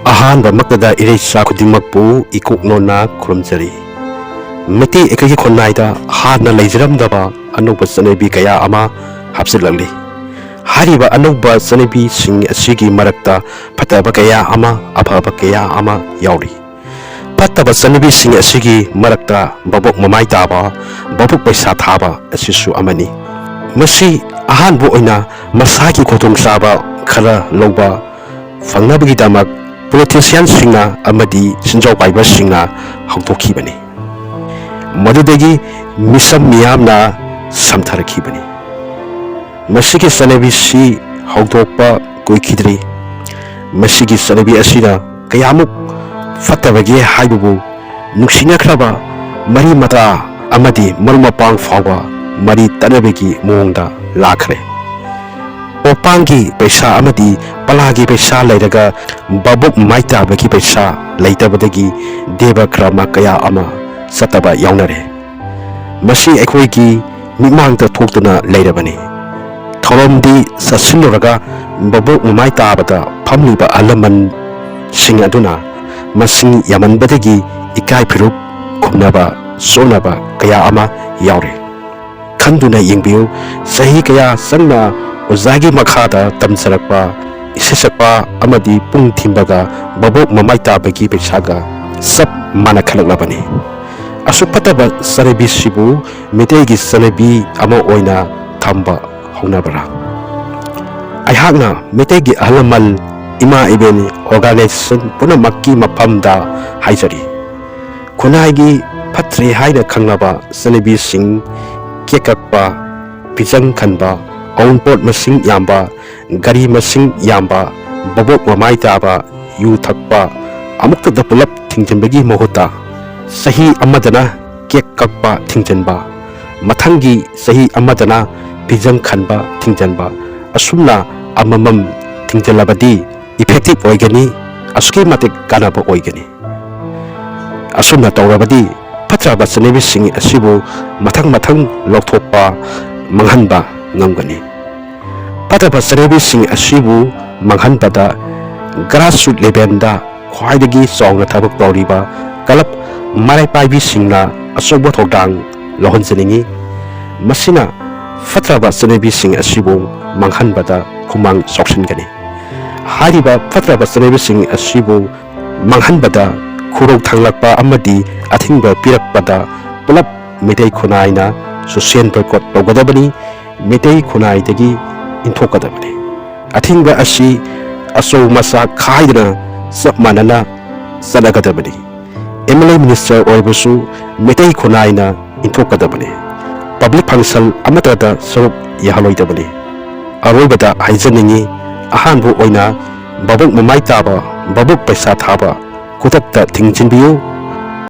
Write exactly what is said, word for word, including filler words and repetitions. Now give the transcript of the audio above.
ꯑꯍꯥꯟꯕꯃꯛꯇꯗ ꯏꯔꯩꯆꯥ ꯈꯨꯗꯤꯡꯃꯛꯄꯨ ꯏꯀꯣꯛ ꯅꯣꯟꯅ ꯈꯨꯔꯨꯝꯖꯔꯤ꯫ ꯃꯩꯇꯩ ꯑꯩꯈꯣꯏꯒꯤ ꯈꯨꯟꯅꯥꯏꯗ ꯍꯥꯟꯅ ꯂꯩꯖꯔꯝꯗꯕ ꯑꯅꯧꯕ ꯆꯠꯅꯕꯤ ꯀꯌꯥ ꯑꯃ ꯍꯥꯞꯆꯤꯜꯂꯛꯂꯤ꯫ ꯍꯥꯏꯔꯤꯕ ꯑꯅꯧꯕ ꯆꯠꯅꯕꯤꯁꯤꯡ ꯑꯁꯤꯒꯤ ꯃꯔꯛꯇ ꯐꯠꯇꯕ ꯀꯌꯥ ꯑꯃ, ꯑꯐꯕ ꯀꯌꯥ ꯑꯃ ꯌꯥꯎꯔꯤ꯫ ꯐꯠꯇꯕ ꯆꯠꯅꯕꯤꯁꯤꯡ ꯑꯁꯤꯒꯤ ꯃꯔꯛꯇ ꯚꯥꯕꯣꯛ ꯃꯃꯥꯏ ꯇꯥꯕ, ꯚꯥꯕꯣꯛ ꯄꯩꯁꯥ ꯊꯥꯕ ꯑꯁꯤꯁꯨ ꯑꯃꯅꯤ꯫ ꯃꯁꯤ ꯑꯍꯥꯟꯕ ꯑꯣꯏꯅ ꯃꯁꯥꯒꯤ ꯈꯨꯗꯣꯡꯆꯥꯕ ꯈꯔ ꯂꯧꯕ ꯐꯪꯅꯕꯒꯤꯗꯃꯛ ꯄꯣꯂꯤꯇꯤꯁꯤꯌꯥꯟꯁꯤꯡꯅ ꯑꯃꯗꯤ ꯁꯦꯟꯖꯥꯎ ꯄꯥꯏꯕꯁꯤꯡꯅ ꯍꯧꯗꯣꯛꯈꯤꯕꯅꯤ꯫ ꯃꯗꯨꯗꯒꯤ ꯃꯤꯆꯝ ꯃꯤꯌꯥꯝꯅ ꯁꯝꯊꯔꯛꯈꯤꯕꯅꯤ꯫ ꯃꯁꯤꯒꯤ ꯆꯠꯅꯕꯤꯁꯤ ꯍꯧꯗꯣꯛꯄ ꯀꯨꯏꯈꯤꯗ꯭ꯔꯤ꯫ ꯃꯁꯤꯒꯤ ꯆꯠꯅꯕꯤ ꯑꯁꯤꯅ ꯀꯌꯥꯃꯨꯛ ꯐꯠꯇꯕꯒꯦ ꯍꯥꯏꯕꯕꯨ, ꯅꯨꯡꯁꯤꯅꯈ꯭ꯔꯕ ꯃꯔꯤ ꯃꯇꯥ ꯑꯃꯗꯤ ꯃꯔꯨꯞ ꯃꯄꯥꯡ ꯐꯥꯎꯕ ꯃꯔꯤ ꯇꯠꯅꯕꯒꯤ ꯃꯑꯣꯡꯗ ꯂꯥꯛꯈ꯭ꯔꯦ꯫ ꯄꯣꯄꯥꯡꯒꯤ ꯄꯩꯁꯥ ꯑꯃꯗꯤ ꯄꯂꯥꯒꯤ ꯄꯩꯁꯥ ꯂꯩꯔꯒ ꯚꯥꯕꯣꯛ ꯃꯃꯥꯏ ꯇꯥꯕꯒꯤ ꯄꯩꯁꯥ ꯂꯩꯇꯕꯗꯒꯤ ꯗꯦꯕ ꯀꯔꯃ ꯀꯌꯥ ꯑꯃ ꯆꯠꯇꯕ ꯌꯥꯎꯅꯔꯦ꯫ ꯃꯁꯤ ꯑꯩꯈꯣꯏꯒꯤ ꯃꯤꯠꯃꯥꯡꯗ ꯊꯣꯛꯇꯨꯅ ꯂꯩꯔꯕꯅꯤ꯫ ꯊꯧꯔꯝꯗꯤ ꯆꯠꯁꯤꯜꯂꯨꯔꯒ ꯚꯥꯕꯣꯛ ꯃꯃꯥꯏ ꯇꯥꯕꯗ ꯐꯝꯂꯤꯕ ꯑꯍꯜ ꯂꯃꯟꯁꯤꯡ ꯑꯗꯨꯅ ꯃꯁꯤꯡ ꯌꯥꯝꯃꯟꯕꯗꯒꯤ ꯏꯀꯥꯏ ꯐꯤꯔꯨꯛ ꯈꯨꯝꯅꯕ ꯆꯣꯠꯅꯕ ꯀꯌꯥ ꯑꯃ ꯌꯥꯎꯔꯤ꯫ ꯈꯟꯗꯨꯅ ꯌꯦꯡꯕꯤꯌꯨ, ꯆꯍꯤ ꯀꯌꯥ ꯆꯪꯅ ꯑꯣꯖꯥꯒꯤ ꯃꯈꯥꯗ ꯇꯝꯖꯔꯛꯄ ꯏꯁꯩ ꯁꯛꯄ ꯑꯃꯗꯤ ꯄꯨꯡ ꯊꯤꯟꯕꯒ ꯚꯥꯕꯣꯛ ꯃꯃꯥꯏ ꯇꯥꯕꯒꯤ ꯄꯩꯁꯥꯒ ꯆꯞ ꯃꯥꯟꯅꯈꯠꯂꯛꯂꯕꯅꯤ꯫ ꯑꯁꯨꯛ ꯐꯠꯇꯕ ꯆꯠꯅꯕꯤꯁꯤꯕꯨ ꯃꯤꯇꯩꯒꯤ ꯆꯠꯅꯕꯤ ꯑꯃ ꯑꯣꯏꯅ ꯊꯝꯕ ꯍꯧꯅꯕ꯭ꯔꯥ? ꯑꯩꯍꯥꯛꯅ ꯃꯤꯇꯩꯒꯤ ꯑꯍꯜ ꯂꯃꯟ, ꯏꯃꯥ ꯏꯕꯦꯟ, ꯑꯣꯔꯒꯅꯥꯏꯖꯦꯁꯟ ꯄꯨꯝꯅꯃꯛꯀꯤ ꯃꯐꯝꯗ ꯍꯥꯏꯖꯔꯤ꯫ ꯈꯨꯟꯅꯥꯏꯒꯤ ꯐꯠꯇ꯭ꯔꯦ ꯍꯥꯏꯅ ꯈꯪꯂꯕ ꯆꯠꯅꯕꯤꯁꯤꯡ, ꯀꯦꯛ ꯀꯛꯄ, ꯐꯤꯖꯪ ꯈꯟꯕ, ꯑꯎꯟꯄꯣꯠ ꯃꯁꯤꯡ ꯌꯥꯝꯕ, ꯒꯥꯔꯤ ꯃꯁꯤꯡ ꯌꯥꯝꯕ, ꯚꯥꯕꯣꯛ ꯃꯃꯥꯏ ꯇꯥꯕ, ꯌꯨ ꯊꯛꯄ, ꯑꯃꯨꯛꯇꯗ ꯄꯨꯂꯞ ꯊꯤꯡꯖꯤꯟꯕꯒꯤ ꯃꯍꯨꯠꯇ ꯆꯍꯤ ꯑꯃꯗꯅ ꯀꯦꯛ ꯀꯛꯄ ꯊꯤꯡꯖꯤꯟꯕ, ꯃꯊꯪꯒꯤ ꯆꯍꯤ ꯑꯃꯗꯅ ꯐꯤꯖꯪ ꯈꯟꯕ ꯊꯤꯡꯖꯤꯟꯕ, ꯑꯁꯨꯝꯅ ꯑꯃꯃꯝ ꯊꯤꯡꯖꯤꯜꯂꯕꯗꯤ ꯏꯐꯦꯛꯇꯤꯚ ꯑꯣꯏꯒꯅꯤ, ꯑꯁꯨꯛꯀꯤ ꯃꯇꯤꯛ ꯀꯥꯟꯅꯕ ꯑꯣꯏꯒꯅꯤ꯫ ꯑꯁꯨꯝꯅ ꯇꯧꯔꯕꯗꯤ ꯐꯠꯇ꯭ꯔꯕ ꯆꯠꯅꯕꯤꯁꯤꯡ ꯑꯁꯤꯕꯨ ꯃꯊꯪ ꯃꯊꯪ ꯂꯧꯊꯣꯛꯄ, ꯃꯥꯡꯍꯟꯕ ꯉꯝꯒꯅꯤ꯫ ꯐꯠꯇꯕ ꯆꯠꯅꯕꯤꯁꯤꯡ ꯑꯁꯤꯕꯨ ꯃꯥꯡꯍꯟꯕꯗ ꯒ꯭ꯔꯥꯁꯔꯨꯠ ꯂꯦꯚꯦꯜꯗ ꯈ꯭ꯋꯥꯏꯗꯒꯤ ꯆꯥꯎꯅ ꯊꯕꯛ ꯇꯧꯔꯤꯕ ꯀ꯭ꯂꯕ ꯃꯔꯥꯏ ꯄꯥꯏꯕꯤꯁꯤꯡꯅ ꯑꯆꯧꯕ ꯊꯧꯗꯥꯡ ꯂꯧꯍꯟꯖꯅꯤꯡꯏ꯫ ꯃꯁꯤꯅ ꯐꯠꯇ꯭ꯔꯕ ꯆꯠꯅꯕꯤꯁꯤꯡ ꯑꯁꯤꯕꯨ ꯃꯥꯡꯍꯟꯕꯗ ꯈꯨꯃꯥꯡ ꯆꯥꯎꯁꯤꯟꯒꯅꯤ꯫ ꯍꯥꯏꯔꯤꯕ ꯐꯠꯇ꯭ꯔꯕ ꯆꯠꯅꯕꯤꯁꯤꯡ ꯑꯁꯤꯕꯨ ꯃꯥꯡꯍꯟꯕꯗ ꯈꯨꯔꯧ ꯊꯥꯡꯂꯛꯄ ꯑꯃꯗꯤ ꯑꯊꯤꯡꯕ ꯄꯤꯔꯛꯄꯗ ꯄꯨꯂꯞ ꯃꯤꯇꯩ ꯈꯨꯟꯅꯥꯏꯅ ꯁꯣꯁꯤꯌꯦꯜ ꯕꯣꯏꯀꯣꯠ ꯇꯧꯒꯗꯕꯅꯤ꯫ ꯃꯤꯇꯩ ꯈꯨꯟꯅꯥꯏꯗꯒꯤ ꯏꯟꯊꯣꯛꯀꯗꯕꯅꯤ꯫ ꯑꯊꯤꯡꯕ ꯑꯁꯤ ꯑꯆꯧ ꯃꯆꯥ ꯈꯥꯏꯗꯅ ꯆꯞ ꯃꯥꯟꯅꯅ ꯆꯠꯅꯒꯗꯕꯅꯤ꯫ ꯑꯦꯝ ꯑꯦꯜ ꯑꯦ ꯃꯤꯅꯤꯁꯇꯔ ꯑꯣꯏꯕꯁꯨ ꯃꯤꯇꯩ ꯈꯨꯟꯅꯥꯏꯅ ꯏꯟꯊꯣꯛꯀꯗꯕꯅꯤ꯫ ꯄꯕ꯭ꯂꯤꯛ ꯐꯪꯁꯟ ꯑꯃꯠꯇꯗ ꯁꯔꯨꯛ ꯌꯥꯍꯜꯂꯣꯏꯗꯕꯅꯤ꯫ ꯑꯔꯣꯏꯕꯗ ꯍꯥꯏꯖꯅꯤꯡꯏ, ꯑꯍꯥꯟꯕ ꯑꯣꯏꯅ ꯚꯥꯕꯣꯛ ꯃꯃꯥꯏ ꯇꯥꯕ, ꯚꯥꯕꯣꯛ ꯄꯩꯁꯥ ꯊꯥꯕ ꯈꯨꯗꯛꯇ ꯊꯤꯡꯖꯤꯟꯕꯤꯌꯨ꯫